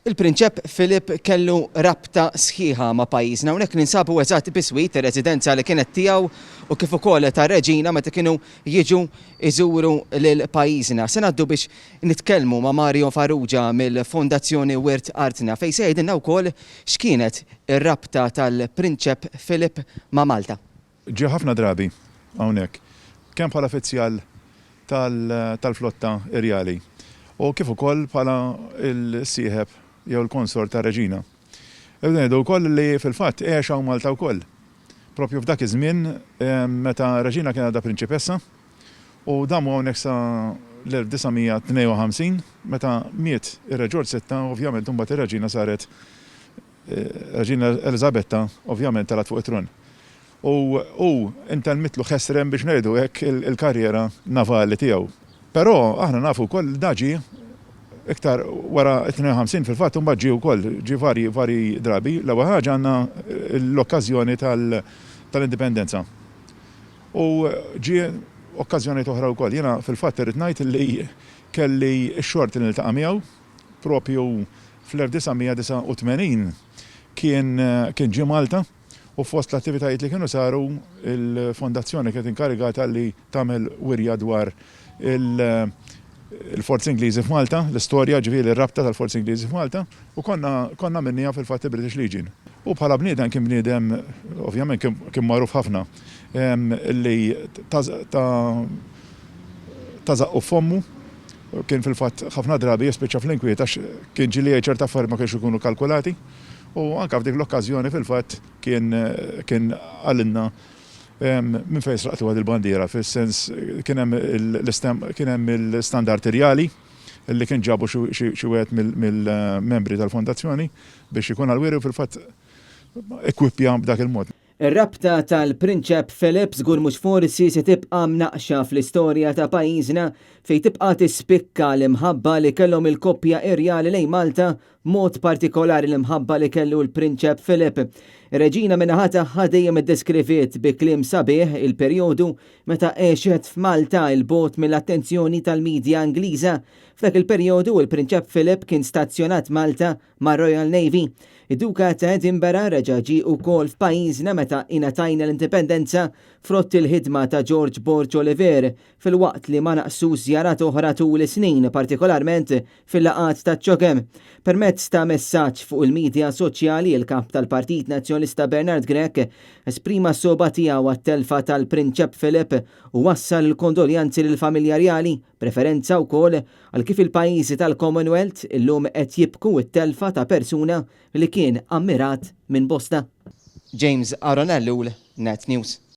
Il-Prinċep Philip kellu rabta sħiħa ma' pajjiżna. Hawnhekk ninsabu eżatt biswit ir-residenza li kienet tiegħu u kif ukoll tar-Reġina meta kienu jiġu jżuru lil pajjiżna. Se ngħaddu biex nitkellmu ma' Mario Farrugia mill-Fondazzjoni Wirt Artna fejn se jgħidilna wkoll x'kienet ir-rabta tal-Prinċep Philip ma' Malta. Ġie ħafna drabi hawnhekk, kemm bħala fizzjal tal-flotta Irjali u kif ukoll bħala l-sieħeb jew il-konsort tar-Reġina. Irridu ngħidu wkoll li fil-fatt għex hawn Malta wkoll, proprju f'dak iż-żmien meta r-Reġina kienet għadha prinċipessa u damu hawnhekk sa l-1952 meta miet ir-Re Ġorġ Sitta, ovvjament imbagħad ir-Reġina saret Reġina Eliżabetta ovvjament telgħet fuq it-tron. U hu intellmitlu ħesrem biex ngħidu hekk il-karriera navali tiegħu. Però aħna nafu wkoll li da ġie iktar wara t-52 fil-fatt imbagħad ġie wkoll, ġie varji varji drabi. L-ewwel ħaġa għandna l-okkażjoni tal-Indipendenza. U ġie okkażjonijiet oħra wkoll. Jiena fil-fatt irrid ngħid li kelli x-xorti li niltaqa' miegħu propju Fl-1989 kien kien ġie Malta u fost l-attivitajiet li kienu saru il-fondazzjoni kienet inkarigata li tagħmel wirja dwar il-forzi Ingliżi f'Malta, l-istorja ġifieri r-rabta tal-forzi Ingliżi f'Malta u konna konna għamilniha fil-fatt il-British Legion. U bħala bniedem kien bniedem ovvjament kien kien magħruf ħafna li ta' ta' ta' żaqqu f'fommu Kien fil-fatt ħafna drabi jispiċċa fl-inkwiet għax kien ġieli jgħid ċerta affarijiet ma kienx ikunu kalkulati u anke f'dik l-okkażjoni fil-fatt kien kien qalilna minn fejn sraqtuha dil-bandiera fis-sens kien hemm l-istem kien hemm il-standard irjali li kien ġabu xi xi wieħed mill-membri tal-fondazzjoni biex ikun għall-wiri u fil-fatt ikkwippja b'dak il-mod. Ir-rabta tal-Prinċep Philip żgur mhux forsi se tibqa' mnaqqxa fl-istorja ta' pajjiżna fejn tibqa' tispikka l-imħabba li kellhom il-koppja irjali lejn Malta b'mod partikolari l-imħabba li kellu l-Prinċep Philip. Ir-Reġina min-naħa tagħha dejjem iddeskriviet bi kliem sabiħ il-perjodu meta għexet f'Malta 'il bogħod mill-attenzjoni tal-media Ingliża. F'dak il-perjodu il-Prinċep Philip kien stazzjonat Malta mar-Royal Navy. Id-Duka ta' Edinburgh reġa' ġie wkoll f'pajjiżna meta ingħatajna l-Indipendenza frott il-ħidma ta' George Borg Olivier, filwaqt li ma naqsux żjarat oħra tul is-snin, partikolarment fil-laqgħat taċ-CHOGM. Permezz ta' messaġġ fuq il-midja soċjali, il-Kap tal-Partit Nazzjonalista Bernard Grech esprima s-sogħba tiegħu għat-telfa tal-Prinċep Philip u wassal il-kondoljanzi lill-familja rjali, b'referenza wkoll Għal kif il-pajjiżi tal-Commonwealth illum qed jibku t-telfa ta' persuna li kien ammirat minn bosta. James Aaron Ellul, Net News.